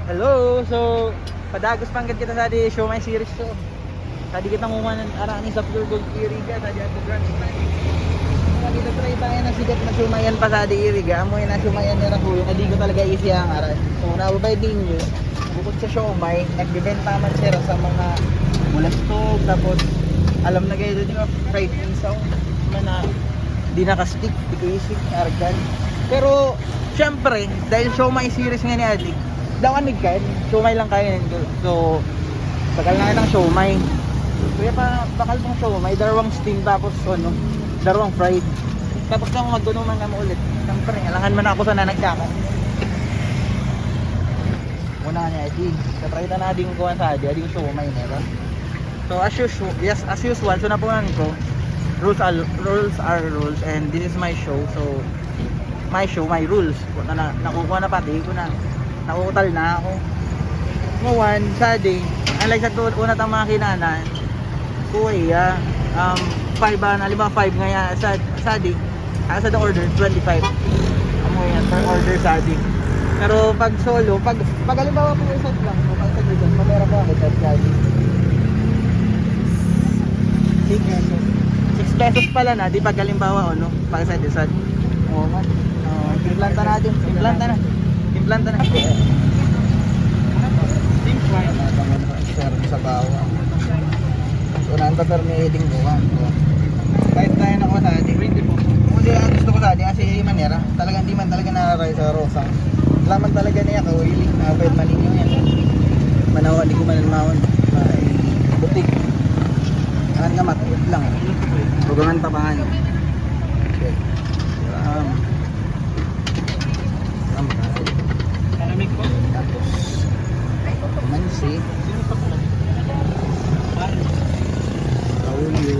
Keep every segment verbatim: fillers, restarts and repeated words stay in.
Hello! So, padagos pa gad kita sa di show my series to. Sa di kita mumuha ng arani sa Pure Gold Iriga, sa di ato branch na. Sa di try tayo na sikat na siumayan pa sa di Iriga. Amo yun na siumayan ni Rahul, na di ko talaga isi ang aran. So, nababay din yun. Bukod sa siomay, nagbibenta man sila sa mga bulastog, tapos alam na kayo, di ba, fried isaw, man na di naka-stick, di ko isip, argan. Pero, syempre, dahil show my series nga ni Ate, daw ano kan, show my lang kayo. So, bakal na ng show my. Kaya pa, bakal pong show my, darwang steam, tapos ano, darwang fried. Tapos nang magdunuman kami ulit, syempre, alangan man ako sana nagkaka. Una niya, Ate, sa try na ding kuha sa Ate, ading show my, meron. So as usual, yes, as usual, so napunan ko, rules are, rules are rules, and this is my show, so my show, my rules. Kung na, nakukuha na pati ko na, nakukutal na ako. Ngawan, sa di, unlike sa tu-, una tang mga kinana, kuha iya, um, five ba, halimbawa five nga ya, sa, sa di, ah, sa the order, twenty-five. Amo yan, per order sa di. Pero pag solo, pag, pag halimbawa po isa lang, kung pag sa dyan, pag meron ka, isa sa di. Six pesos pala na, di pag halimbawa, ano, pag sa di, sa di. Oo, man. Oo, timplanta natin, timplanta na. Timplanta na. Sir, sa bawang. So, nang paper may heading ko, ah. Kahit tayo na ko sa atin. Hindi, ang gusto ko sa atin, kasi manera, talagang di man talaga nararay sa rosang. Laman talaga niya, kawiling, na pwede maninyo yan. Manawa, di ko man maon. Ay, butik. Ang namat, lang. Rugangan pa ba nga yun? Okay. Um, Tambay. Palamig po. Tapos, mansi. Sino pa pala? Paano? Kaulyo.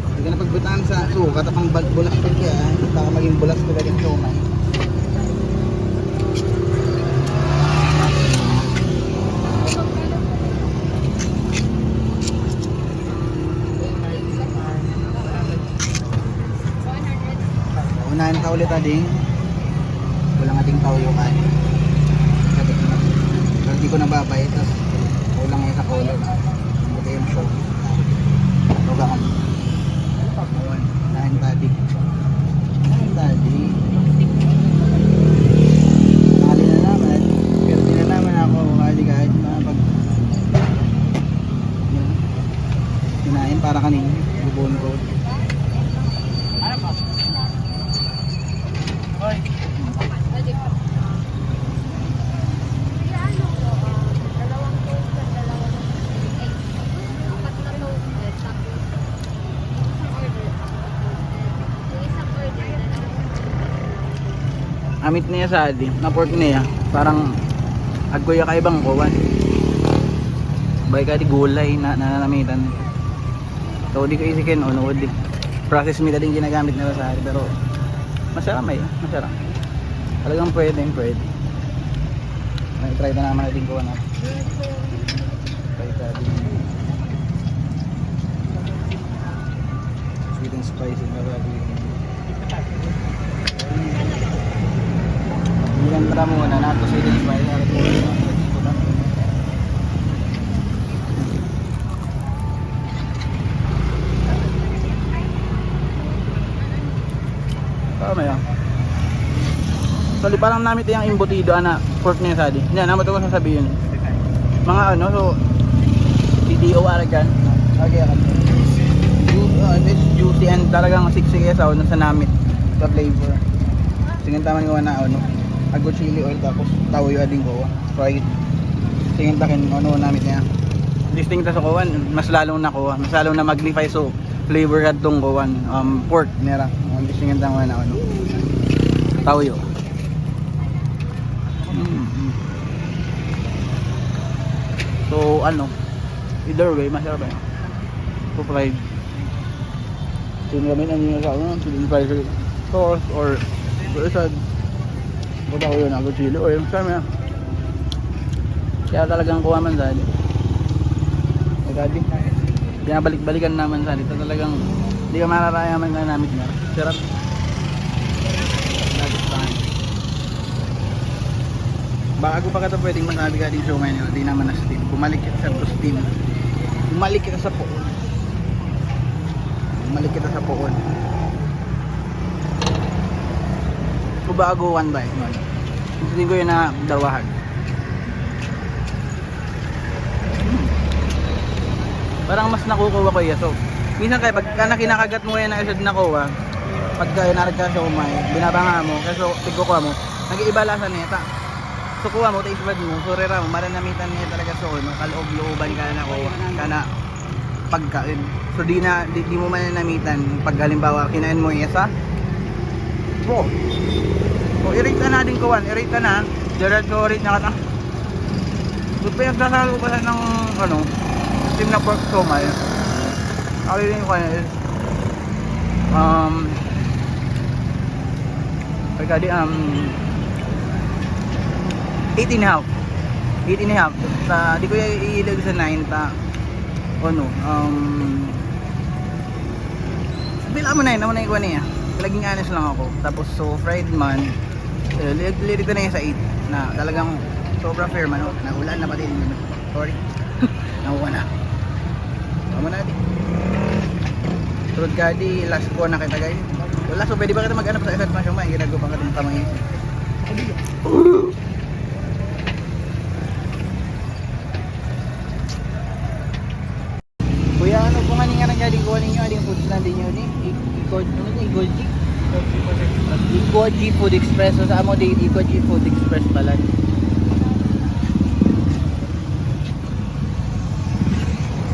Hindi ka na pagbutaan sa, oh, katapang bal-, bulas ko kaya, ah. Baka maging bulas ko lagi yung siomay. Unahin ta ulit ading. Kulang ading toyo kan. Pero di ko nababay, tas kulang yung sa color. Buti yung show. Luga kami. Unahin ta di. Unahin ta di. Hali na naman. Pero di na naman ako hali kahit mga pag-, yun. Kinain para kanina. Bubon ko. Amit niya sa adi, na pork niya. Parang agkuya kaibang kuwan. Bay ka di gulay na nananamitan. So, di ko isikin, ano, di. Process meat din ginagamit nila sa akin, pero masarap eh, masarap. Talagang pwede, pwede. May try na naman natin kuha na. Try sa ating sweet and spicy na ragu. Bilang tara muna, nato sweet and spicy. Tama yan. Actually, parang namit yung embutido, ana, pork niya sadi. Yan, naman ito ko sasabihin. Mga ano, so, C T O Aragan. Okay, okay. Ju-, uh, this juicy and talagang sexy kaya sa ano, sa namit. Sa flavor. Tingnan taman ko na ano, ago chili oil tapos toyo ading ko. Right. Tingin takin, ano, namit niya. Distinct sa kuwan, mas lalong nakuha, mas lalong na magnify so flavor at tong kuwan, um, pork, nera. Ang distinct ang kuwan na ano. Toyo. Mm. So, ano, either way, masarap eh. So, fried. Sino kami na niya sa ano, sino yung fried sauce or, or isa, Baba ko yun, ako chili oil. Saan na? Kaya talagang kuha man dahil. Magadi. Pinabalik-balikan naman sa dito. Talagang hindi ka mararaya man na namit niya. Sarap. Lagi sa akin. Bago pa kita pwedeng masabi ka ding siomai niyo, di naman na steam. Bumalik kita sa steam. Bumalik kita sa poon. Bumalik kita sa poon. Kung bago, one bite, man. Gusto ko yun na darwahan. Hmm. Parang mas nakukuha ko iya. So, minsan kaya pagka na kinakagat mo yan na isod na kuha, pagka inarag ka siomai, binabanga mo, kaso tigkukuha mo, nag-iiba lasa niya ta. So, kuha mo, taste bud mo, so, rera mo, maranamitan niya talaga, so, makaloob-looban ka na kuha, ka na pagkain. So, di na, di, di mo mananamitan pag halimbawa, kinain mo iya sa po. So, irita na din kuwan, irita na, diretso, irita na ka na. So, pinagsasalo ko pa ng, ano, steam na pork siomai. Actually, yung kanya is, um, pagka di, um, eight and a half. Eight and a half. Sa, di ko yung iilag sa nine, ta, ano, um, bila mo nine, amo na yung kuha niya. Laging honest lang ako. Tapos, so, fried man, eh, li-, lirita na yung sa eight, na talagang sobra fair man, oh. Naulan na pati yung, sorry. Nakuha na. Tama na, di. Sunod ka, di, last ko na kita, guys. Wala, so pwede ba kita mag-anap sa isa sa siomai? Ginagawa pa ka itong tamang yun. Kuya, ano po nga ni nga nangyari ko ninyo? Aling food stand ninyo ni? I-, i-, ano ni? Igoji? Igoji Food Express. So, sa amo, di, Igoji Food Express pala.